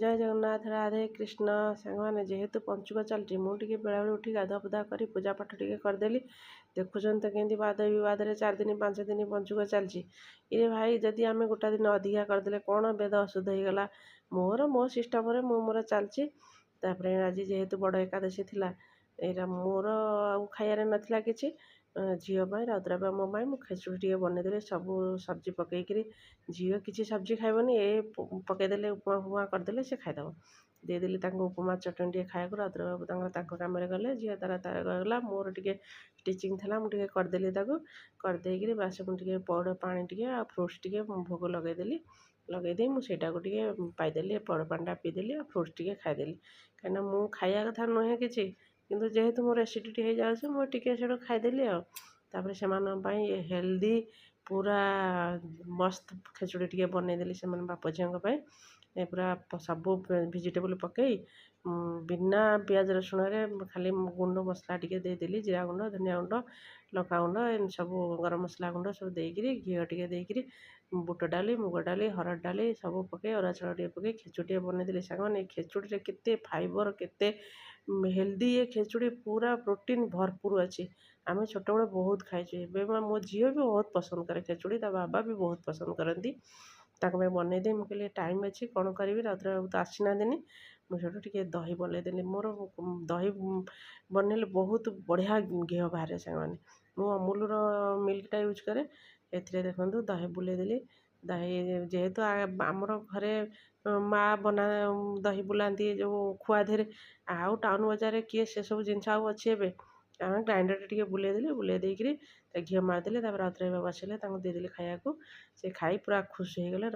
ଜୟ ଜଗନ୍ନାଥ, ରାଧେ କୃଷ୍ଣ। ସାଙ୍ଗମାନେ, ଯେହେତୁ ପଞ୍ଚୁକ ଚାଲିଛି, ମୁଁ ଟିକେ ବେଳାବେଳି ଉଠି ଗାଧୁଆ ପାଧୁଆ କରି ପୂଜା ପାଠ ଟିକେ କରିଦେଲି। ଦେଖୁଛନ୍ତି ତ କେମିତି ବାଦ ବିବାଦରେ 4 ଦିନ 5 ଦିନ ପଞ୍ଚୁକ ଚାଲିଛି। ଇରେ ଭାଇ, ଯଦି ଆମେ ଗୋଟା ଦିନ ଅଧିକା କରିଦେଲେ କ'ଣ ବେଦ ଅଶୁଦ୍ଧ ହେଇଗଲା? ମୋର ମୋ ସିଷ୍ଟମରେ ମୁଁ ମୋର ଚାଲିଛି। ତାପରେ ଆଜି ଯେହେତୁ ବଡ଼ ଏକାଦଶୀ ଥିଲା, ଏଇଟା ମୋର ଆଉ ଖାଇବାରେ ନଥିଲା କିଛି। ଝିଅ ପାଇଁ, ରାଉତରାୟ ପାଇଁ, ମୋ ପାଇଁ ମୁଁ ଖେଚୁଡ଼ି ଟିକେ ବନେଇଦେଲି ସବୁ ସବଜି ପକେଇକିରି। ଝିଅ କିଛି ସବଜି ଖାଇବନି, ଏ ପକେଇଦେଲେ, ଉପମା ଫୁପମା କରିଦେଲେ ସେ ଖାଇଦେବ। ଦେଇଦେଲି ତାଙ୍କୁ ଉପମା ଚଟଣି ଟିକେ ଖାଇବାକୁ। ରାଉତରାୟ ବାବୁ ତାଙ୍କର ତାଙ୍କ କାମରେ ଗଲେ, ଝିଅ ତାର ତାର ଗଲା। ମୋର ଟିକେ ଷ୍ଟିଚିଂ ଥିଲା, ମୁଁ ଟିକେ କରିଦେଲି ତାକୁ। କରିଦେଇକିରି ବାସ ମୁଁ ଟିକେ ପଇଡ଼ ପାଣି ଟିକେ ଆଉ ଫ୍ରୁଟ୍ସ ଟିକେ ଭୋଗ ଲଗେଇଦେଲି। ଲଗେଇଦେଇ ମୁଁ ସେଇଟାକୁ ଟିକେ ପାଇଦେଲି, ପଇଡ଼ ପାଣିଟା ପିଇଦେଲି ଆଉ ଫ୍ରୁଟ୍ସ ଟିକେ ଖାଇଦେଲି। କାହିଁକିନା ମୁଁ ଖାଇବା କଥା ନୁହେଁ କିଛି, କିନ୍ତୁ ଯେହେତୁ ମୋର ଏସିଡ଼ିଟି ହେଇଯାଉଛି, ମୁଁ ଟିକେ ସେଇଠୁ ଖାଇଦେଲି। ଆଉ ତାପରେ ସେମାନଙ୍କ ପାଇଁ ହେଲ୍ଦି ପୁରା ମସ୍ତ ଖେଚୁଡ଼ି ଟିକେ ବନେଇଦେଲି ସେମାନେ ବାପ ଝିଅଙ୍କ ପାଇଁ। ଏ ପୁରା ସବୁ ଭେଜିଟେବୁଲ୍ ପକେଇ, ବିନା ପିଆଜ ରସୁଣରେ, ଖାଲି ଗୁଣ୍ଡ ମସଲା ଟିକେ ଦେଇଦେଲି, ଜିରା ଗୁଣ୍ଡ, ଧନିଆ ଗୁଣ୍ଡ, ଲଙ୍କାଗୁଣ୍ଡ, ଏମିତି ସବୁ ଗରମ ମସଲା ଗୁଣ୍ଡ ସବୁ ଦେଇକିରି, ଘିଅ ଟିକେ ଦେଇକିରି, ବୁଟ ଡାଲି, ମୁଗ ଡାଲି, ହରଡ଼ ଡାଲି ସବୁ ପକେଇ, ଅରୁଆ ଚାଉଳ ଟିକେ ପକେଇ ଖେଚୁଡ଼ି ଟିକେ ବନେଇଦେଲି। ସାଙ୍ଗମାନେ, ଏ ଖେଚୁଡ଼ିରେ କେତେ ଫାଇବର, କେତେ ହେଲ୍ଦି! ଏ ଖେଚୁଡ଼ି ପୁରା ପ୍ରୋଟିନ୍ ଭରପୁର ଅଛି। ଆମେ ଛୋଟବେଳେ ବହୁତ ଖାଇଛୁ। ଏବେ ମୋ ଝିଅ ବି ବହୁତ ପସନ୍ଦ କରେ ଖେଚୁଡ଼ି, ତା ବାବା ବି ବହୁତ ପସନ୍ଦ କରନ୍ତି। ତାଙ୍କ ପାଇଁ ବନେଇଦେଇ ମୁଁ କହିଲି ଟାଇମ୍ ଅଛି, କ'ଣ କରିବି? ରାଉତରାୟ ବାବୁ ତ ଆସିନାହାନ୍ତିନି। ମୁଁ ସେଇଠୁ ଟିକେ ଦହି ବନେଇଦେଲି। ମୋର ଦହି ବନେଇଲେ ବହୁତ ବଢ଼ିଆ ଘିଅ ବାହାରେ। ସାଙ୍ଗମାନେ, ମୁଁ ଅମୁଲର ମିଲ୍କଟା ୟୁଜ୍ କରେ। ଏଥିରେ ଦେଖନ୍ତୁ, ଦହି ବୁଲେଇଦେଲି। ଦହି ଯେହେତୁ ଆମର ଘରେ ମା ବନା ଦହି ବୁଲାନ୍ତି ଯେଉଁ ଖୁଆ ଦେହରେ, ଆଉ ଟାଉନ୍ ବଜାରରେ କିଏ ସେସବୁ ଜିନିଷ ଆଉ ଅଛି ଏବେ? ଆମେ ଗ୍ରାଇଣ୍ଡରରେ ଟିକେ ବୁଲେଇଦେଲି। ବୁଲେଇ ଦେଇକିରି ତା ଘିଅ ମାରିଦେଲି। ତାପରେ ରାଉତରାୟ ବାବୁ ଆସିଲେ, ତାଙ୍କୁ ଦେଇଦେଲି ଖାଇବାକୁ। ସେ ଖାଇ ପୁରା ଖୁସି ହେଇଗଲେ।